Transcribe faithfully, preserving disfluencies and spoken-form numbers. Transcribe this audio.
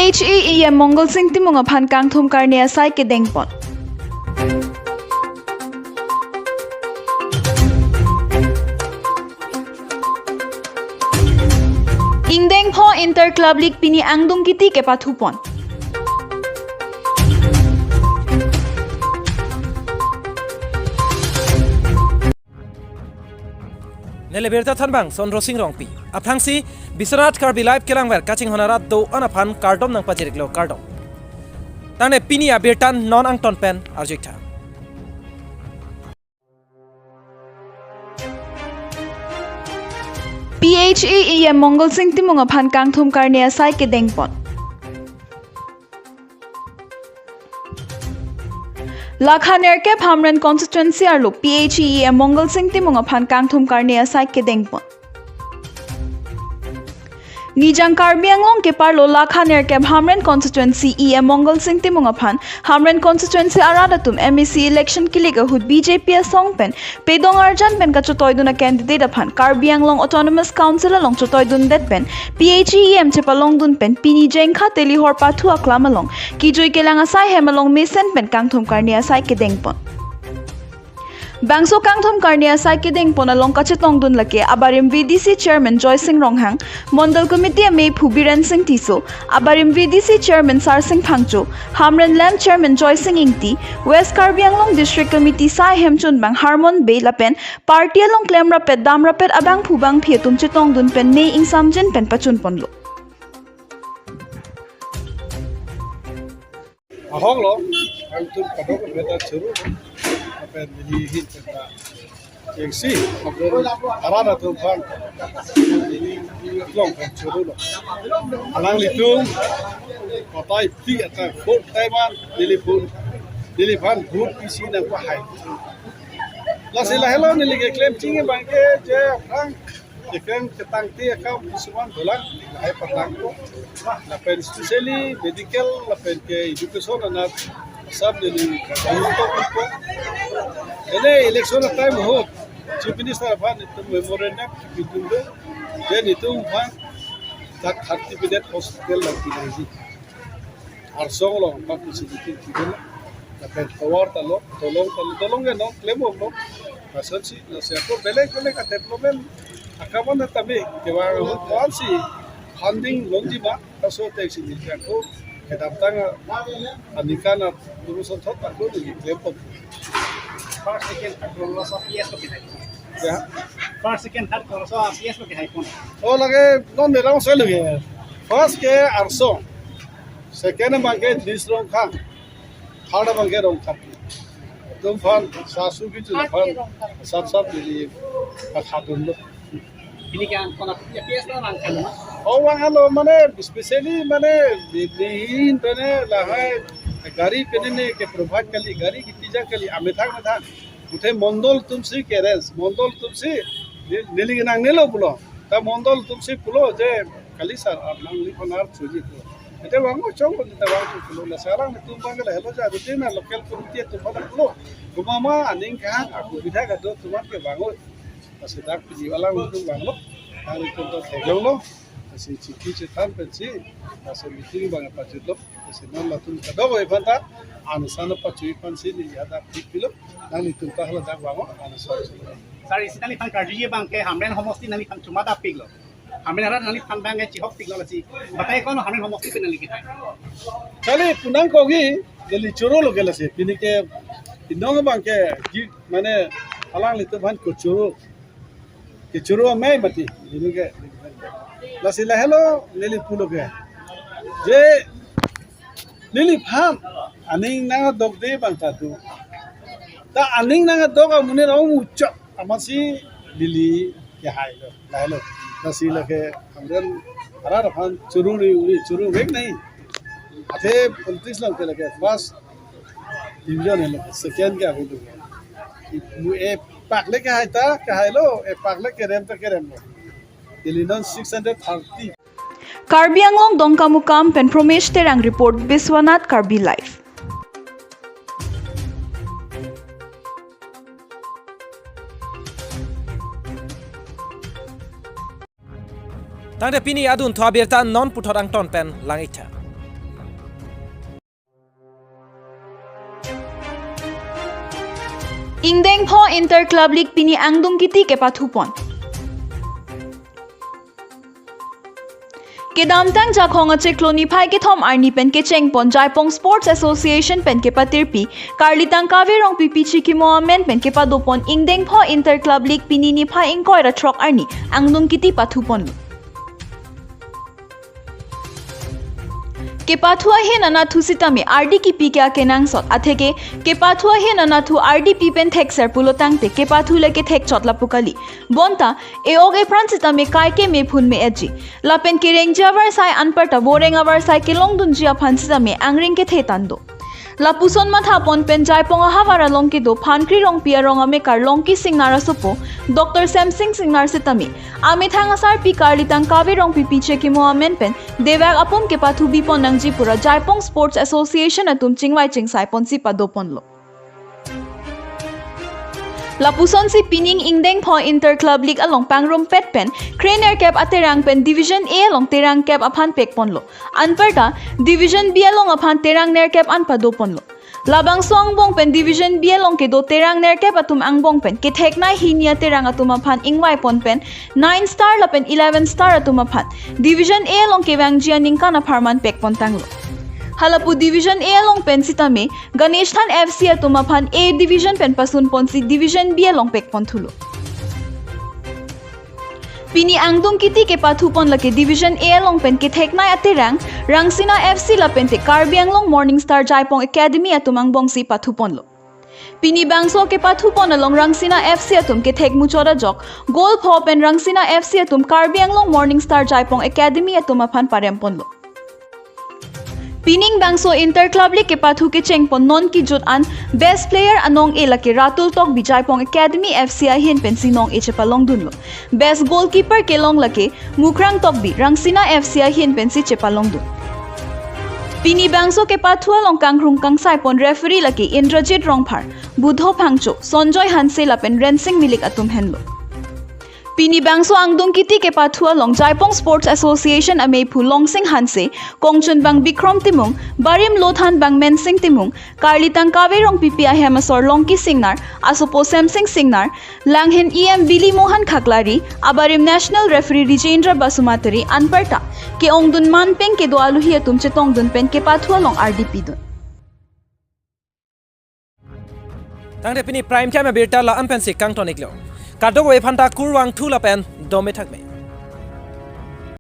H E E M Mongal Sing Timung aphan kangthum karne asai kedengpon. Ingdeng pho Inter Club League pini angdung kiti kepathupon. Neli birta thanbang Sondro Sing Rongpi. Aphrangsi Biswanath Karbi Live kelangver kachinghon arat do-an aphan kardom nangpajiriklo, kardom. Tangte pini abirta non angton pen arju-iktha. P H E E M Mongal Sing Timung aphan kangthum karne asai kedengpon. Lakha nerkep Hamren constituency arlo P H E E M Mongal Sing Timung aphan kangthum karne asai kedengpon. Nijang Karbi Anglong keparlo lakha nerkep Hamren constituency E M Mongal Sing Timung aphan Hamren constituency arat atum M A C election kilik ahut B J P asong pen pedong arjan pen kachotoidun a candidate aphan Karbi Anglong Autonomous Council along chotoidundet pen P H E E M chepalongdun pen pini Jengkha Telihor pathu aklam along kijui kelang asai hem along mesen pen kangthum karne asai kedengpon. Bangso kangthum karne asai kedengpon along kachetongdun lake abarim V D C Chairman Joy Sing Ronghang, Mondol Committee amephu Biren Sing Tisso, abarim V D C Chairman Sarsing Phangcho, Hamren Lamp Chairman Joy Sing Ingti, West Karbi Anglong District Committee sai hem chunbang Harmon Bey lapen party along klemrapet damrapet abangphu bangphi atum chetongdun pen mei ingsamjin pen pachunponlo. Ahok lo, angtum kadokave ta churu, lapen neli hin pen ta chengsi, lapen arat atum aphan neli long pen churu lo. Alanglitum kotai pi ata vote time an neli pun, neliphan vote isi nangpahai. Lasi lahelo neli keklem chini abangke je aphrang Ekan ketangte akam kisuman dolang, lahai patang ko. Lapen specially medical, lapen ke education anat sab neli kadang to ko. Ene election time ahut, Chief Minister aphan itum memorandum bitung do. Then itum aphan dak thirty bedded hospital lang pinangji. Arsong along, bang facility given. Lapen tovar ta lo, dolong ta lo, dolong ke non klem lo. Lasonsi, lasi ako belek belek a development akam an tame, kevang ahut ko-ansi funding longji ma, laso atengsi neli ako kedamtang aningkan a duru sonthot ako neli klem pon. First, second, third, laso P S ko kehai. Ya. First, second, third, laso P S ko kehai pon. Oh, lake non derang sel lake. First ke Arsong. Second abangke Nis Rongkhang, third abangke Rongkhat. Itum aphan sasu kitu aphan sap sap neli pakhatun lo. Ini kan kona P S na lang kan. Oh, vang lo mane specially mane di, di hin pene lahai gari pene ne ke provide kali, gari kiti ja kali, amethang methang. Uthe mondol atumsi ke arrange, mondol atumsi ne-, neli nang nelo pulo. Ta mondol atumsi pulo je kali sir, ar nangliphan ar choji pulo. Ete vanglo chong lo, ete vanglo pulo. Lasi alanglitum abangke lahelo ja, rutin a local committee atum aphan pulo. Komat ma aning kahang, asubidha kedo atum aphan ke vanglo. Lasi dak pini alanglitum vanglo. Alanglitum ta theklonglo. Lasi chithi chethan pensi, lasi meeting abang pajutlo. Lasi non latum kadokave aphan ta, ansan pachui aphansi neli hadak pik pilo, nanglitum ta hala dak vanglo, ansan. Sir, isi nangliphan karjuji abangke Hamren homosti nangliphan chuma dapiklo. Hamren arat nangliphan abangke chihok piklo lasi. Batai kono Hamren homosti pen nangli kehai. Kali punang kogi, neli choro lo ke lasi. Pini ke inong abangke, ji, mane, alanglitum aphan ko choro. Kechoro amei mati, neli ke. Lasi lahelo neli pulo ke. Je neliphan aning nangdokde abang ta do. Ta aning nangdok amonit amuchot amatsi neli kehailo, lahelo. Lasi lake Hamren arat aphan choro ri uri choro vek nahi. Athe politics along ke lake first division helo, second ke avelo. Mu epak le kehai ta kehailo, epak le kerem ta keremlo. Neli non six hundred thirty. Karbi Anglong Dongkamukam pen Promesh Terang report, Biswanath Karbi Live. Tangte pini adunthu abirta non puthot angton pen lang-iktha. Ingdeng Pho Inter Club League pini angdung kiti kepathupon. Kedamtang Jakhong achiklo niphai kethom arni pen kechengpon Jaipong Sports Association pen kepatirpi Karlitang Kave Rongpipi chikimo amen pen kepadopon Ingdeng Pho Inter Club League pini niphai ingkoi ra throk arni angdung kiti pathuponlo. Kepathu ahin anatthu sitame ardi kipi ke akenangsot, atheke kepathu ahin anatthu ardi pi pen thekser pulo tangte kepathu le kethekchot lapu kali. Bonta e-ok epran sitame kaike mephun me-etji. Lapen kerengji avarsai anparta voreng avarsai kelongdunji aphan sitame angring kethe tando. Lapuson mathapon pen Jaipong ahavar along kedo Phankri Rongpi arong amekar Longki Singnar asopo Doctor Semsing Singnar sitame amethang asarpi Karlitang Kave Rongpipi chikimo amen pen devak apum kepathu bipon nangji pura Jaipong Sports Association atum chingvai chingsaiponsi padoponlo. Lapusonsi pining Ingdeng Pho Inter Club League along pangrumpet pen kre nerkep aterang pen Division A along terang kep aphan pekponlo. Anparta Division B along aphan terang nerkep an padoponlo. Labangso angbong pen Division B along kedo terang nerkep atum angbong pen ketheknei hini aterang atum aphan ingvaipon pen nine star lapen eleven star atum aphan Division A along kevangji aningkan apharman pekpon tanglo. Halapu Division A along pen sitame Ganesh Than F C atum aphan A Division pen pasunponsi Division B along pekpon thulo. Pini angdung kiti kepathupon lake Division A along pen ketheknei aterang Rangsina F C lapente Karbi Anglong Morning Star Jaipong Academy atum angbongsi pathuponlo. Pini bangso kepathupon along Rangsina F C atum kethek muchot ajok goal pho pen Rangsina F C atum Karbi Anglong Morning Star Jaipong Academy atum aphan paremponlo. Pining bangso Inter Club League kepathu kechengpon non kijut an best player anong e lake Ratul Tokbi Jaipong Academy F C ahin pensi nong e chepalongdunlo. Best goalkeeper kelong lake Mukrang Tokbi Rangsina F C ahin pensi chepalongdun. Pini bangso kepathu along kangrung kangsaipon referee lake Indrajit Rongphar, Budho Phangcho, Sonjoy Hanse lapen Rensing Milik atum henlo. Pini bangso angdung kiti kepathu along Jaipong Sports Association ameiphu Longsing Hanse, kongchunbang Bikrom Timung, barim lothanbang Mensing Timung, Karlitang Kave Rongpipi ahem asor Longki Singnar, asopo Semsing Singnar, langhin E M Bili Mohan Khaklari, abarim National Referee Rijendra Basumatary anparta ke-ongdun manpeng kedo aluhi atum chetongdun pen kepathu along ardi pidun. Tangte pini Prime Time abirta la-an pensi kangton-iklo. Kadokave aphanta kurvangthu lapen dome thakme.